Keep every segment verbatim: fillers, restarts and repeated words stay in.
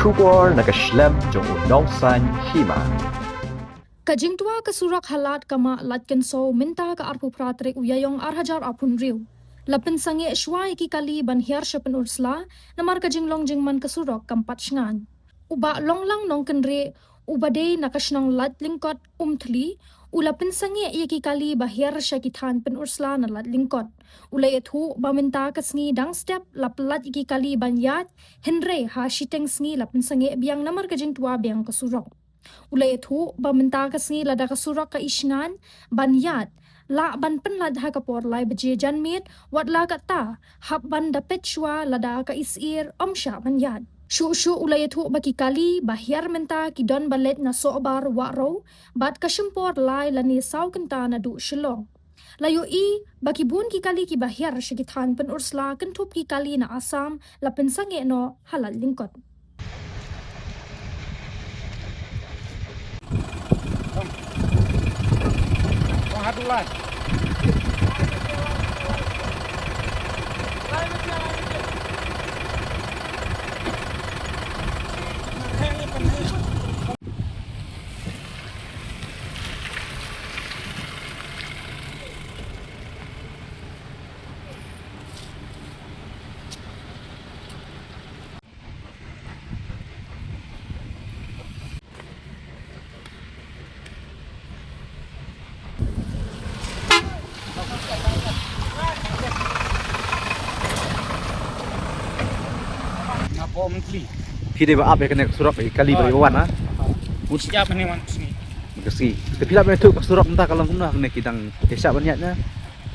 Khubor na ka shlem jong u nongsan hima. Ka jingtwa ka surok ha Lad Kama Lad Kynsaw mynta ka arphew phra tarik u Ïaïong ar hajar arphew hynriew la pynsangeh shuwa ïa ki kali ban hiar sha Pynursla namar ka jinglong jingman ka surok kam pat shngaiñ. U Bah Longlang Nongkynrih uba dei na ka shnong Lad Lyngkot Umthli u la pynsangeh ïa ki kali ba hiar sha ki thaiñ Pynursla na Lad Lyngkot. U la ïathuh ba mynta ka sngi dang step la pyllait ïa ki kali ban ïaid, hynrei ha shiteng sngi la pynsangeh biang namar ka jingtwa biang ka surok. U la ïathuh ba mynta ka sngi lada ka surok ka i shngaiñ ban ïaid, lah ban pynlait ha ka por lai baje janmiet, wat la katta hap ban da peit shuwa lada ka i syier ym shah ban ïaid. Shuh shuh u la ïathuh ba ki kali ba hiar mynta ki don ba leit na Sohbar Wahrew bad ka shim por lai lane saw kynta naduh Shillong. La ïohi ba ki bun ki kali kiba hiar sha ki thaiñ Pynursla kynthup ki kali na Assam la pynsangeh noh ha Lad Lyngkot. Nga pom kli. Phi dei ba ap ïa kane ka surok, ïa kali ba ïa wan, ha? Phi ap ne wan sngi. Ka sngi. Te phi la ïathuh ka surok mynta ka long kumno, ne ki dang ïa shah ban ïaid ne?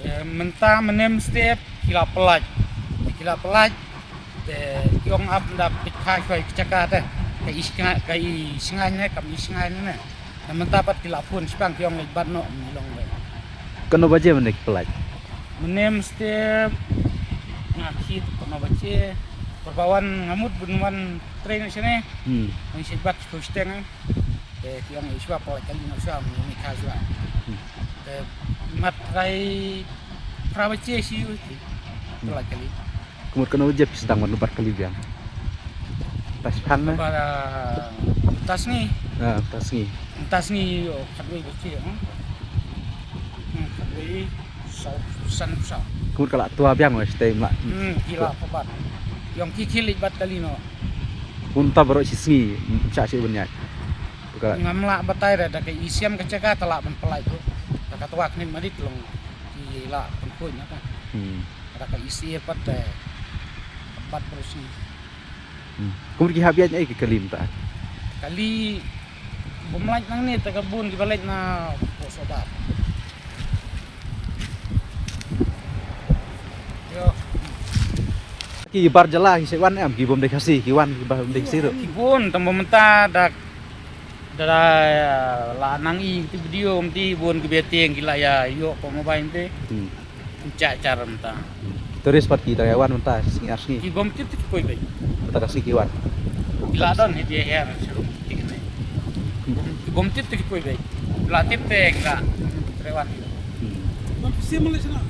Eh, mynta mynne mynstep ki la pyllait. Ki la pyllait. Te ki ong ap nda peit kha shwa ïa ka jaka te. Ka i shngaiñ, ka i shngaiñ ne, kam i shngaiñ ne. Te mynta pat ki la phone shipang ki ong leit bat noh, ym long lei. Katno baje mynne ki pyllait? Mynne mynstep nga khit katno baje. Por ba wan nga mut ban wan trei noh shane. Hmm. Ngi shait bat shiphew shiteng. Te ki ong ïa shwa pyllait kali noh shwa, mynne kha shwa. Hmm. Te mat trai phra baje shi u ti. Hmm. Pyllait kali. Ka mut katno baje phi sdang ban bat kali biang? Mynta shiphang ne? Ba, mynta sngi. Ah, mynta sngi. Mynta sngi, oh, khatwei baje, hmm. Hmm, khatwei, saw, san, saw. Ka mut ka la twa biang, wei shatei mla. Hmm, ki la pha bat. Ïong ki khie leit bat kali noh. Ka mut mynta baroh shi sngi, shah shi ban ïaid. Ka la. Ngam lah batai re, da ka i siam ka jaka te lah ban pyllait tu. Da ka twa khniat marit long. Ki la pynkhuid na ka. Hmm. Da ka i syier pat te. Bat baroh shi. Hmm. Ka mut ki hap ïaid ei ki kali mynta? Kali bym lait nangne te ka bun kiba lait na Sohbar. Ïoh. Ki bar jylla ki shu wan em, ki bym dei Khasi, ki wan kiba ym dei Khasi ruh. Ki bun, tang ba mynta da, da, da la nang i kti video mynta bun kiba tieng ki la ïa ïoh ka mobile mynta. Hmm. Pynshah jar mynta. Tourist pat ki dang ïa wan mynta sngi ar sngi. Ki bym tip te ki poi beit. Mynta ka sngi ki wan. Ki la don hi dei her shuh ki ne. Ki bym tip te ki poi beit. La tip te ki la. Te wan. Hmm.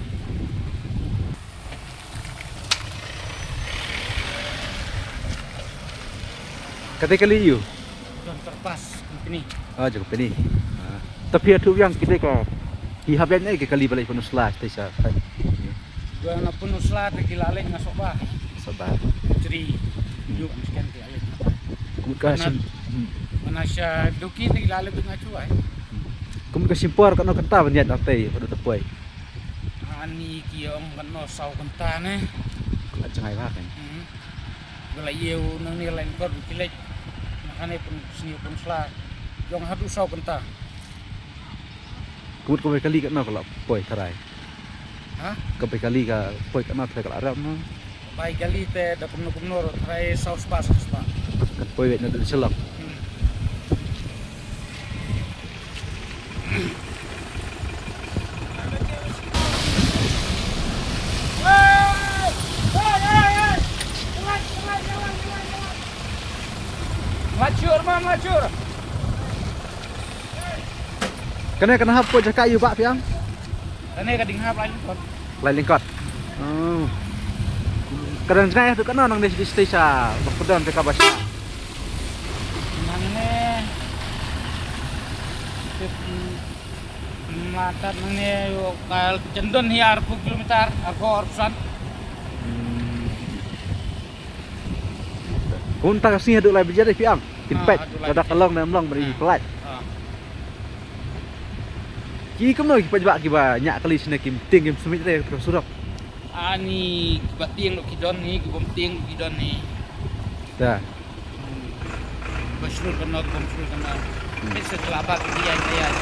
Kata kali ïu. Don terpas company. Ah, jong company. Ah. Tapi atu biang kita ka, ki hap ïaid ne ki kali ba leit Pynursla te sa. Dua na Pynursla te ki la leit na Sohbar. Sohbar. Jri. Hmm. Juk miskin ki la leit. Ka mana, sim-, hmm. Mana sha Duki te ki la leit na Chuai. Hmm. Kum ka shim por katno kynta ban ïaid artei, padu te poi. Ani ki ong katno saw kynta ne. Ka jngai ba kan. Hmm. Ba la ïew nangne la inkor ki leit. Nakane pun sni pun sla. Jong haduh saw kynta. Ka mut ka bai kali katno ka la poi tharai? Ha? Ka bai kali ka poi katno tharai ka la rem no? Bai kali te da kumno kumno ruh tharai saw spah, saw spah. Kan poi wei na da shalak. Hmm. Machur ma, machur. Kane kane hap ko jaka ïu ba piang? Kane ka ding hap lai lingkot. Lai lingkot. Oh. Ka dang jngai tu kane nang dei dei sha ba pdon te ka ba sha. Matat nangne ïoh ka jendon hi arphew kilometer, arphew arphew san. Hmm. Kumta ka sngi haduh lai baje phi ang. Kin peit lada ka long ne em long ba dei phi peit. Ki kumno ki paidbah kiba ñiah kali shane, kim tieng kim submit re ka surok? Ani kiba tieng ruh ki don hi, kibym tieng ruh ki don hi. Ta. Ba shlur kano, kibym shlur kano. Peit sa klaba ki ïaid ïaid.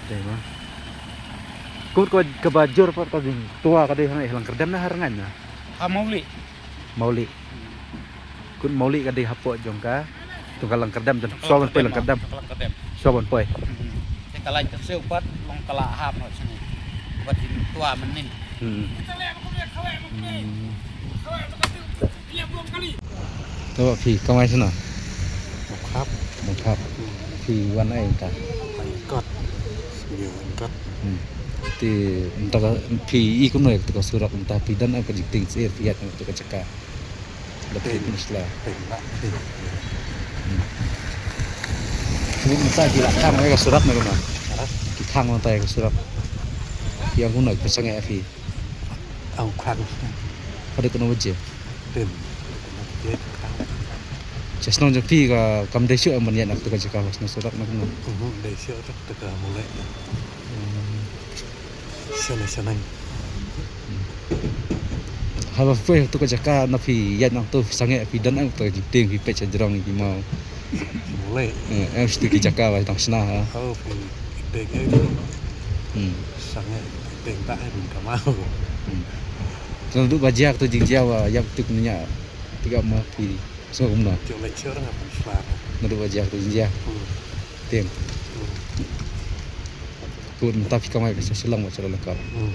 Dei ma. Kut kaba jur pat ka jingtwa ka dei hangne ha Lyngkyrdem ne ha Rngaiñ na? Ha Mawlieh. Mawlieh. Kut Mawlieh ka dei hapoh jong ka, jong ka Lyngkyrdem, jong shuwa ban poi Lyngkyrdem. Jong ka Lyngkyrdem. Shuwa ban poi. Hmm. Te ka lait ka siew pat long ka la hap noh shane. Bad jingtwa mynnin. Hmm. Hmm. To phi kamai shano? Bongkhap. Bongkhap. Hmm. Phi wan ai ta? Wan kot. Sngewbha wan kot. Hmm. Te mynta ka phi i kumno ïa kata ka surok, mynta phi don ai ka jingtieng shisha phi ïaid na kata ka jaka? Da phi pynshla. Pynshla. Hmm. Phi mynta ki la khang ïa ka surok ne kumno? Ha? Ki khang mynta ïa ka surok. Phi ong kumno, phi sangeh phi? Ong khang. Haduh katno baje? Tim. Haduh katno baje khang. Sha shnong jong phi ka kam dei shuh ban ïaid na kata ka jaka, shnong surok ne kumno? Mhm, dei shuh, kata ka Mawlieh. Hmm. Shaneng, shaneng. Haba phi poi ha kata ka jaka, na phi ïaid na kata, phi sangeh, phi don em kata ka jingtieng, phi peit sha jrong ki maw? Mawlieh. Eh, em sha ki jaka ba dang shna ha. Oh, phi tieng em. Hmm. Sangeh, phi tieng ta em ka maw. Hmm. Naduh ba jia kata jingjia ba ïap tik ne ïa tik ap ma phi. Sngewbha kumno? Jong leit shuh nga pynshla. Naduh ba jia kata jingjia. Hmm. Tieng. Hmm. Kut mynta phi kamai phi sha Shillong bad sha Lyngkot. Hmm.